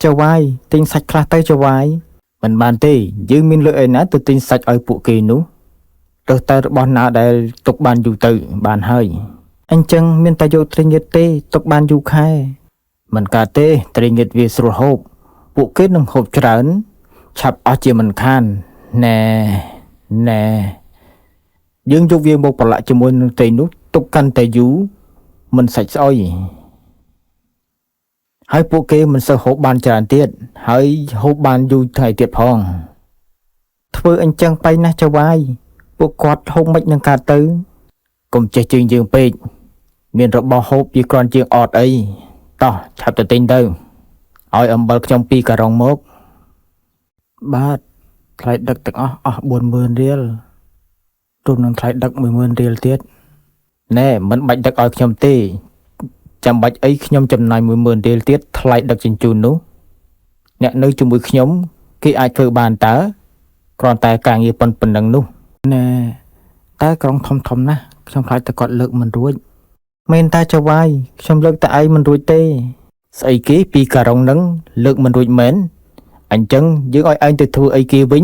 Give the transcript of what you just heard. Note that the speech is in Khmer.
ចៅហ្វាយទិញសាច់ខ្លះទៅចៅហ្វាយមិនបានទេយើងមានលុយឯណាទៅទិញសាច់ឲ្យពួកគេនោះរើសតែរបស់ណាដែលទុកបានយូរទៅបានហើយអញ្ចឹងមានតែយកត្រីងៀតទេទុកបានយូរខែមិនកើតទេត្រីងៀតវាស្រួលហូបពួកគេនឹងហូបច្រើន ឆាប់អស់ជាមិនខានណែណែយើងយកវាមកប្រឡាក់ជាមួយនឹងត្រីនោះទុកកាន់តែយូរមិនសាច់ស្អុយហើយពួកគេមិនសូវហូបបានច្រើនទៀតហើយហូបបានយូរថ្ងៃទៀតផងធ្វើអញ្ចឹងបៃណាស់ចៅវាយពួកគាត់ហូបមិននឹងកើតទៅកុំចេះជើងយើងពេកមានរបស់ហូបវាគ្រាន់ជាងអត់អីតោះឆាប់ទៅទិញទៅឲ្យអំបិលខ្ញុំពីរការុងមក បាទថ្លៃដឹកទាំងអស់អស់40000រៀលរួមនឹងថ្លៃដឹក10000រៀលទៀតណែមិនបាច់ដឹកឲ្យខ្ញុំទេចាំបាច់អីខ្ញុំចំណាយ10000រៀលទៀតថ្លៃដឹកជញ្ជូននោះអ្នកនៅជាមួយខ្ញុំគេអាចធ្វើបានតើគ្រាន់តែការងារប៉ុណ្ណឹងនោះណែតែក្រុងធំធំណាស់ខ្ញុំខ្លាចតែគាត់លើកមិនរួចមែនតាចៅវាយខ្ញុំលើកតែឯងមិនរួចទេស្អីគេពីការ៉ុងនឹងលើកមិនរួចមែន អញ្ចឹងយើងឲ្យឯងទៅធ្វើអីគេវិញ